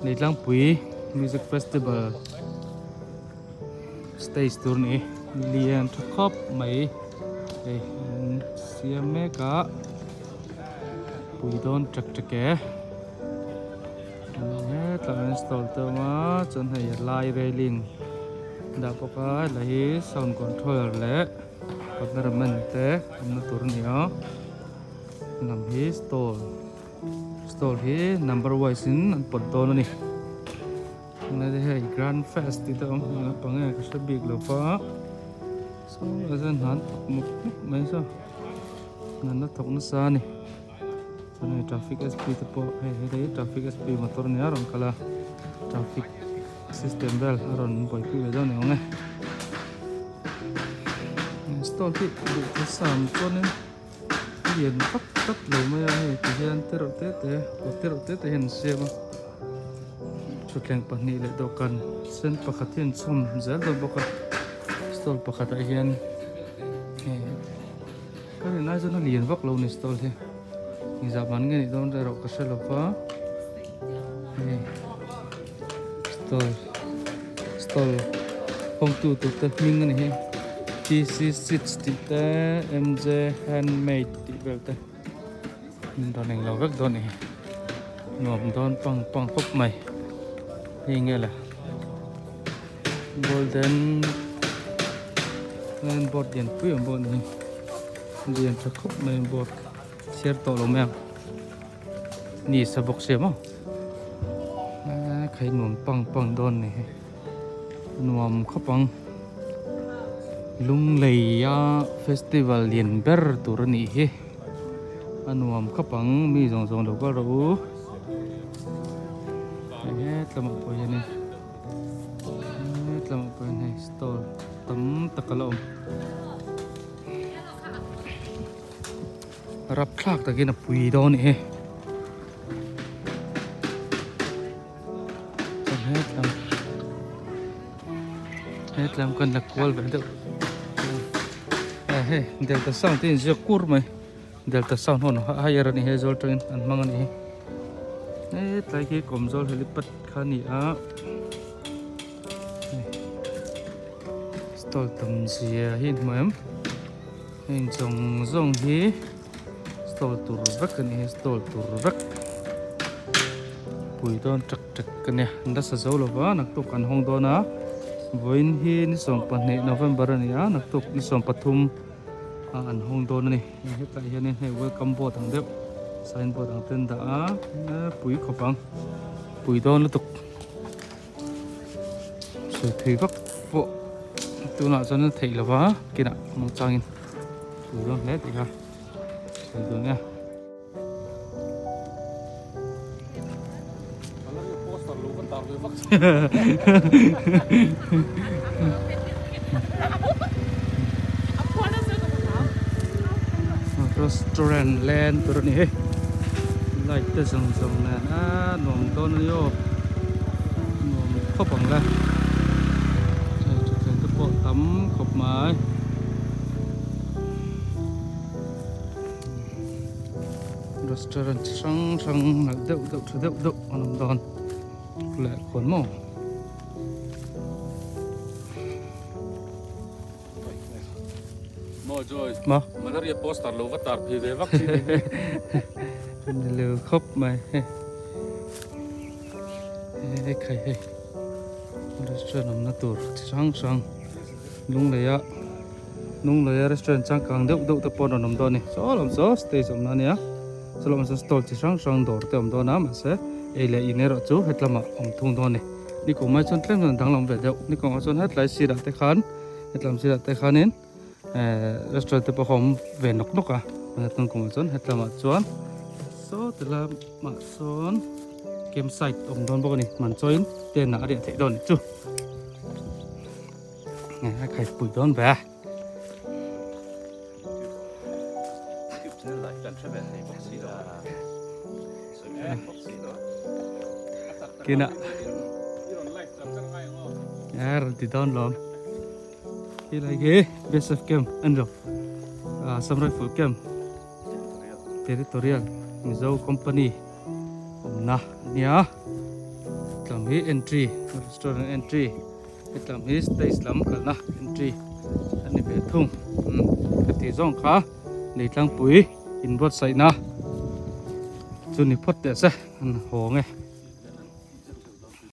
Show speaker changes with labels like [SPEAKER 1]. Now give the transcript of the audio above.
[SPEAKER 1] Leitlangpui Music Festival stage tur a ni lian tha khawp mai hei an siam mek a pui dawn ṭek ṭek e hetlai an install te a awm a chuan hei a lai railing dah bawk a helai hi sound controller leh cameraman te awmna tur a ni a lam hi stall stall hi number wise in an pawt dawn a ni tunlai te hei grand fest tih te a awm a naupang nge ka hre bik lo va saw lai chuan hna an thawk mawp mawp mai saw hna an la thawk nasa a ni chuan hei traffic sp te pawh hei helai hi traffic sp motor a nia a rawn kal a traffic system vel a rawn buaipui ve dawn ni awm e stall hi duhthusam chuanin a lian vak tlat lo mai a hei ti hian te reuh te te kawt te reuh te te hian an siam a thutthleng pahnih leh dawhkan sen pakhat hi an chhawm zel dawn bawk a stall pakhat ah hian hei ka rin lai chuan a lian vak lo a ni stall hi engzah man nge nih dawn erawh ka hre lo va hei stall stall hawngtu tur te hming a ni hi T C seeds tih te M J handmade tih vel te min rawn englo vek dawn a ni nuam dawn pang pang khawp mai hei nge le golden board lian pui awm bawk a ni lian tha khawp mai board chhiar tawh lo mai ang. Ni sa bawk sia maw khai nuam pang pang dawn ni hi nuam khawp ang Lungleia festival lian ber tur a nih hi a nuam khawp ang mi zawng zawng lo kal rawh u hei hetlamah pawh hianin hetlamah pawh hian hei stall tam tak a la awm. Rapthlak takin a pui dawn e. Chuan hetlam hetlam kan la kual ve deuh. Eh hei delta sound te inziak kur mai. Delta sound ho higher a ni he zawl tangin an hmang a ni hi. Hetlai khi kawmzawl helipad kha a ni a. Stall tam zia hi an hmu em. Heng zawng zawng hi stall tur vek a ni hi stall tur vek pui dawn tak tak a nia an la sa zo lova naktuk an hawng dawn a vawiin hi ni 12 November a ni a naktuk ni 13 ah an hawng dawn a ni hetlai hianin hei welcome board ang deuh sign board ang te an dah a pui khawp ang pui dawn lutuk. Sawi thui vak pawh tunah chuan a theih lova kinah hmang changin tui dawn hle tih kha sawi dawn nia. Restaurant len tur a ni hei light te zawng zawng nen a nuam dawn a ni aw. Nuam khawp ang le. Hei thuthleng te pawh tam khawp mai. Restaurant chi hrang hrang nalh deuh deuh tha deuh deuh an awm dawn leh khawn maw.
[SPEAKER 2] Maw Joy.
[SPEAKER 1] Ma.
[SPEAKER 2] Malaria poster lo va tar phei ve vak chi ni.
[SPEAKER 1] Ni lo khawp mai. Hei khai hei. Restaurant awmna tur chi hrang hrang Lungleia Lungleia restaurant changkang deuh deuh te pawh an rawn awm dawn a ni. Saw lam saw stage awmna a nia. Saw lamah sawn stall chi hrang hrang dawr te awm dawn a mahse ei leh in erawh chu hetlamah awm thung dawn a ni. Ni kum ai chuan tlem chuan a danglam ve deuh. Ni kum ah chuan hetlai sirah te khan hetlam sirah te khanin ehh restaurant te pawh a awm ve nawk nawk a tun kumah chuan hetlamah chuan saw ti lamah sawn camp site a awm dawn bawk a ni man chawiin tent ah a riah theih dawn a nih chu a khaipui dawn ve a. Kinah a rawn ti dawn lawm helai hi B S F camp a ni lo Assam Rifle camp territorial Mizo company awmna a nia. Hetlam hi entry restaurant entry hetlam hi stage lam kalna entry a ni ve thung umm ka tih zawng kha Leitlangpui inbuatsaihna chu ni phawt teh se an hawng e.